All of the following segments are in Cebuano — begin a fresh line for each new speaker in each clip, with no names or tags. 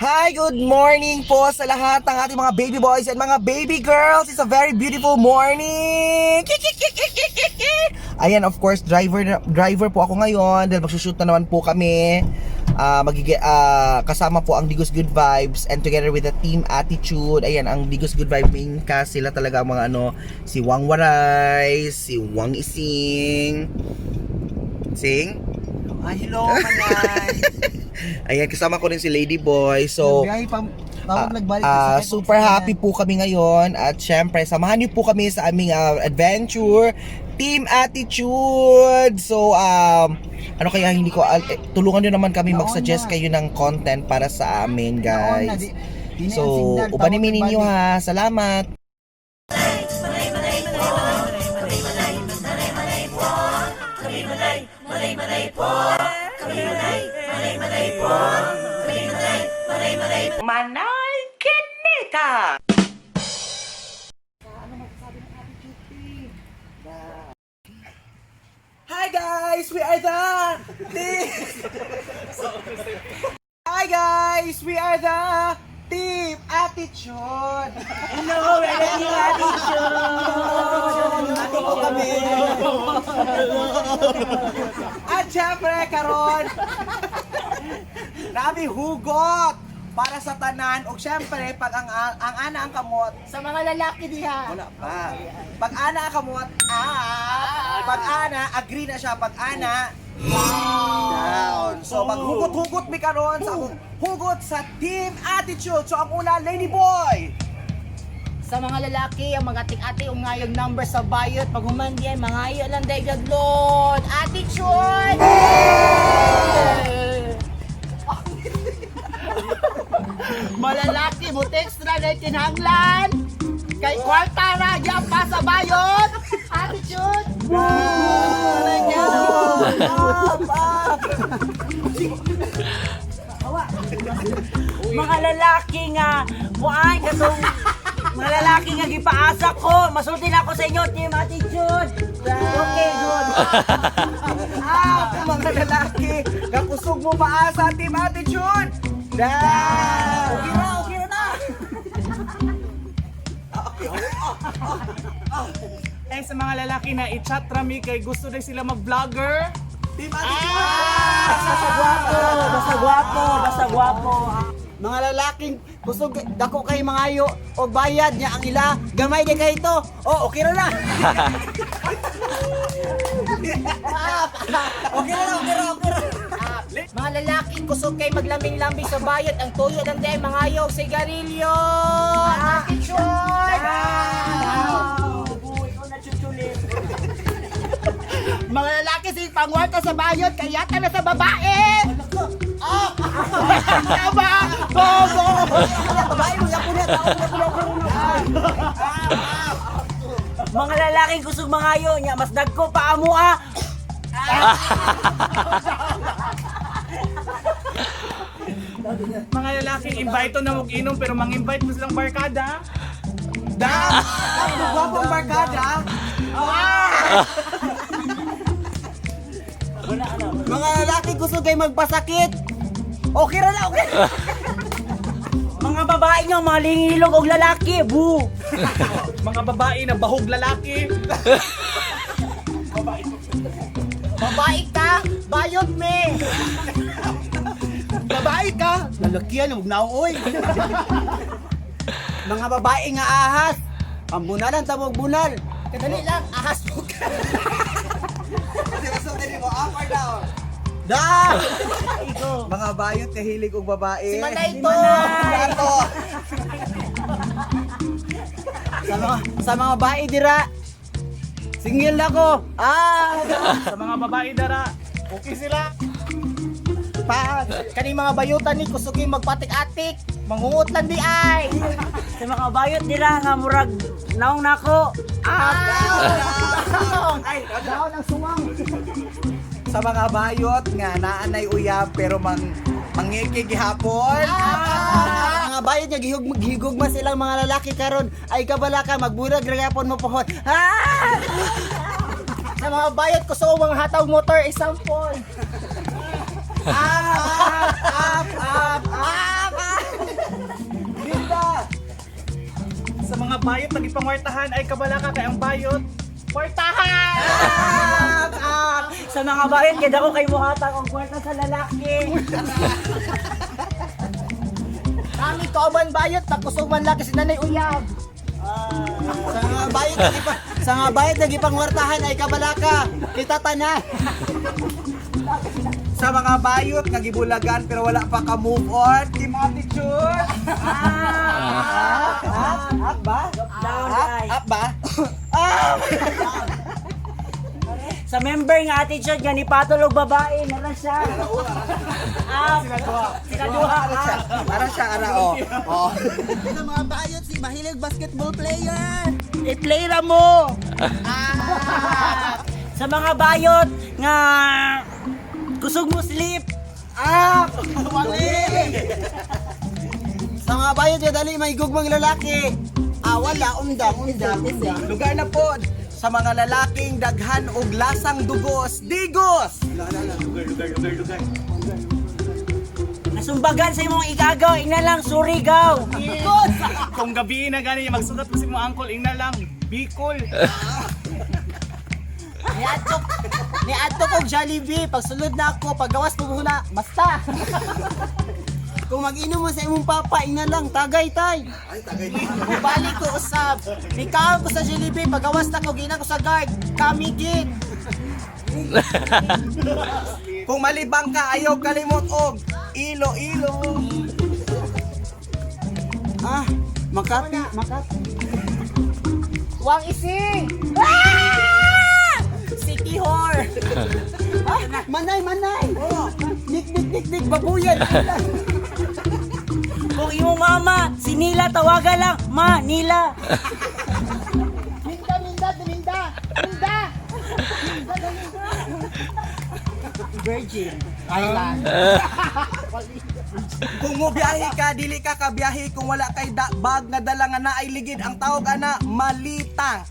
Hi, good morning po sa lahat ng ating mga baby boys and mga baby girls. It's a very beautiful morning. Ayan, of course, driver driver po ako ngayon dahil magsushoot na naman po kami. Kasama po ang Digos Good Vibes and together with the Team Attitude. Ayan, ang Digos Good Vibe main cast, sila talaga ang mga ano, si Wang Waray, si Wang Ising. Sing?
Ay, hello, Manay.
Ayan, kasama ko rin si Lady Boy. So,
Biyahe pa, tawag nagbalik.
Super happy po kami ngayon at syempre samahan niyo po kami sa aming adventure Team Attitude. So ano kaya hindi ko tulungan niyo naman kami,
Naon
mag-suggest
na.
Kayo ng content para sa amin, guys.
Di,
So ubanin ninyo ha. Salamat. Manay Kinita! Hi guys! We are the team! Hi guys! We are the Team Attitude!
Hello, we're the Team Attitude.
Ate po kami! At syempre, karon, nami hugot para sa tanan o syempre pag ang ana ang kamot
Sa mga lalaki diha.
wala pa. Pag ana ang kamot, pag ana, agree na siya. Pag ana, down. So, maghugot-hugot mi karon sa akong hugot sa Team Attitude. So, ang una, Lady Boy.
Sa mga lalaki, ang mga ating-ate, ang ngayong number sa bayot. Pag humandi ay mga ayo lang dahil gaglon. Attitude! Malalaki mo text na na kinahanglan. Kay kwarta ra gyud pa sa bayot. Attitude!
Up, up.
Mga lalaki nga buay katong mga lalaki nga gipaasa ko, masulti na ako sa inyo, Team Attitude. Okay, good.
Up, mga lalaki. Kakusog mo paasa, Team Attitude. Down. Okay na, okay na na.
Eh, sa mga lalaki na i-chat rami kay gusto na sila mag-vlogger.
Team Attitude.
Basta gwapo, basta gwapo, basta gwapo.
Mga lalaking kusog dako kay mangayo og bayad niya ang ila gamay kay kay ito. Oh, okay ra na. Okay ra na, okay ra, okay ra. Mga lalaking kusog kay maglaming-lambing sa bayad ang tuyo lang day mangayo og sigarilyo. Attitude!
Ikaw na chuchulit.
Mga lalaki si pangwarta sa bayad kaya na sa babae. Oh! Tama! Bobo! Babae mo yapo na tao na.
Mga lalaking kusog mangayo nya mas dagko pa amo ah.
Mga lalaking invite na mag-inom pero mang-invite mo silang barkada.
Down. Ang gwapo ang barkada.
Mga lalaki gusto kay magpasakit. Okay ra na, okay.
Mga babae nga malingilog og lalaki, bu.
Mga babae na bahog lalaki.
Babae ka, bayot me. Babae ka, lalakian ug naoy. Mga babae nga ahas, ang bunalan tamog bunal. Kadali lang, ahas mo ka.
Kasi masulti mo, up or down?
Da!
Mga bayot na hilig og babae.
Si Manay to.
Plato.
Sa mga babae dira. Single na ko. Ah!
Sa mga babae dara, okay sila.
Pa, kani mga bayutan ni kusugi magpatik-atik. Mangungot lang di ay.
Sa mga bayot nila nga murag naong nako.
Ah!
Ay,
Down ang suwang.
Sa mga bayot nga naanay uyab pero mangiki gihapon.
Ah! Mga bayot nga gihug gihugma silang mga lalaki karon ay kabala ka magburag ra gyapon mo pohon. Ah! Sa mga bayot ko sa mga hataw motor example.
Up, up, up, up.
bayot na gipangwartahan ay kabalaka kay ang bayot kwartahan.
Up, up. Sa mga bayot, kaya ako kay muhatag og kwarta sa lalaki.
Kami kauban bayot, pagkusog man laki si Nanay Uyab. Sa mga bayot na gipa, sa mga bayot na gipangwartahan ay kabalaka. Kita tanan.
Sa mga bayot nga gibulagan pero wala pa ka move on, Team Attitude.
Ah,
Up, up ba?
Down,
Up,
guys.
up ba?
Sa member nga attitude nga ni Patol og babae, nara siya. Up. Sila duha.
Para siya, para siya ara oh. Oh.
Sa mga bayot si mahilig basketball player.
I-play ra mo. Sa mga bayot nga kusog mo sleep. Up.
Sa mga bayot nga dali may gugmang lalaki. Ah, wala, undang, undang, undang.
Lugar na po sa mga lalaking daghan og lasang dugos, digos.
Nasumbagan sa imong igagaw, ina lang surigaw.
Kung gabi na gani magsugat mo si mo angkol ingna lang Bicol.
Niadto, niadto kog Jollibee, pagsulod na ako, paggawas mo muna, basta. Kung mag-inom mo sa imong papa, ina lang, tagay tay.
Ay, tagay.
Balik ko usab. Nikaon ko sa Jollibee, pagawas na ko, gina ko sa guard. Kamigit.
Kung malibang ka, ayaw kalimot og ilo ilo.
Ah, Makati, Makati.
Wang ising. Ah!
City Hall. Ah, manay, manay. Nik, nik, nik, nik, babuyan.
Kung imong mama, si Nila tawagan lang, Ma Nila.
Minda, minda, minda. Minda.
Virgin.
Island.
Kung mobiyahe ka, dili ka kabiyahe kung wala kay da bag nga dala nga naay ligid ang tawag ana malita.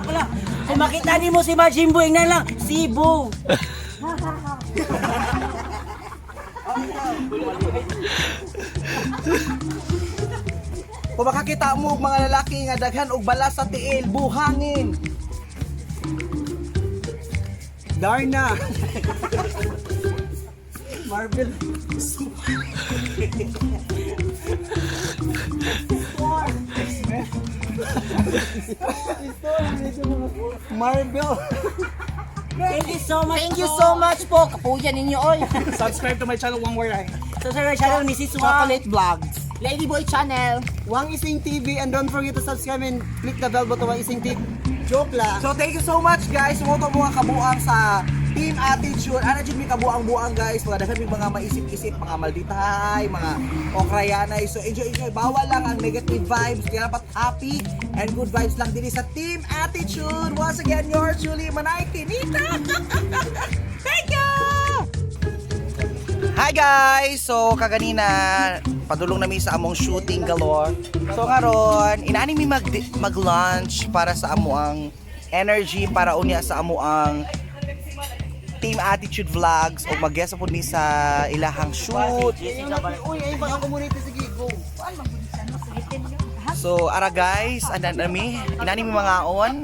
Wala. Kung makita nimo si Majimbo, ingnan lang, Cebu.
Kung makakita mo og mga lalaki nga daghan og balas sa tiil, buhangin.
Darna. Marvel. Marvel.
Thank you so much.
Thank you so much po. Kapuyan ninyo oy.
Subscribe to my channel One Word Eye.
So, sir, channel Mrs. Wang.
Chocolate Vlogs. Ladyboy Channel. Wang Ising TV, and don't forget to subscribe and click the bell button, Wang Ising TV. Joke lang.
So thank you so much guys. Sumuto mo nga kabuang sa Team Attitude. Ana jud mi kabuang-buang guys. Mga daghan mi mga maisip-isip, mga malditahay, mga okrayanay. So enjoy enjoy. Bawal lang ang negative vibes. Kaya dapat happy and good vibes lang dinhi sa Team Attitude. Once again, yours truly, Manay Kinita. Thank you! Hi guys! So kaganina padulong nami sa among shooting galore. So karon inaani mi mag mag-lunch para sa amoang energy para unya sa amoang Team Attitude Vlogs o mag-guest po mi sa ilahang shoot.
Uy, ay baka community sige go.
So ara guys, andan nami, inani mi mga on.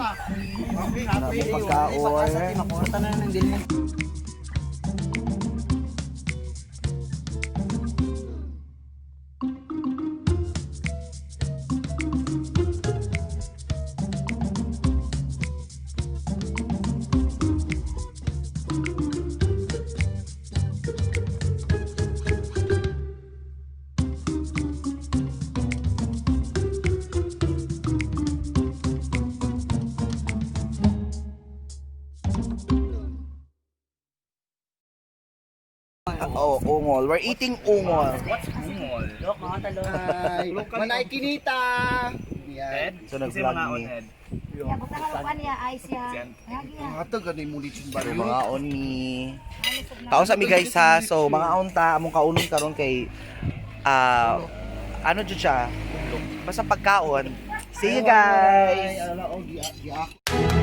Pagkaon. Oh, ungol. We're eating ungol.
What's ungol?
Look, mga talon.
Ay, Manay Kinita. Yan.
Ed?
So, nag-vlog
Kasi mga
ni.
on Ed.
Ya, buta ka lang niya, ice ya. Lagi ya.
Ato ganay mo lechon
So, mga on mi. Taon sa mi guys ha. So mga on ta among kaunon karon kay ah ano jud siya? Basta pagkaon. See you guys.
Ay, ala, oh, gi- gi-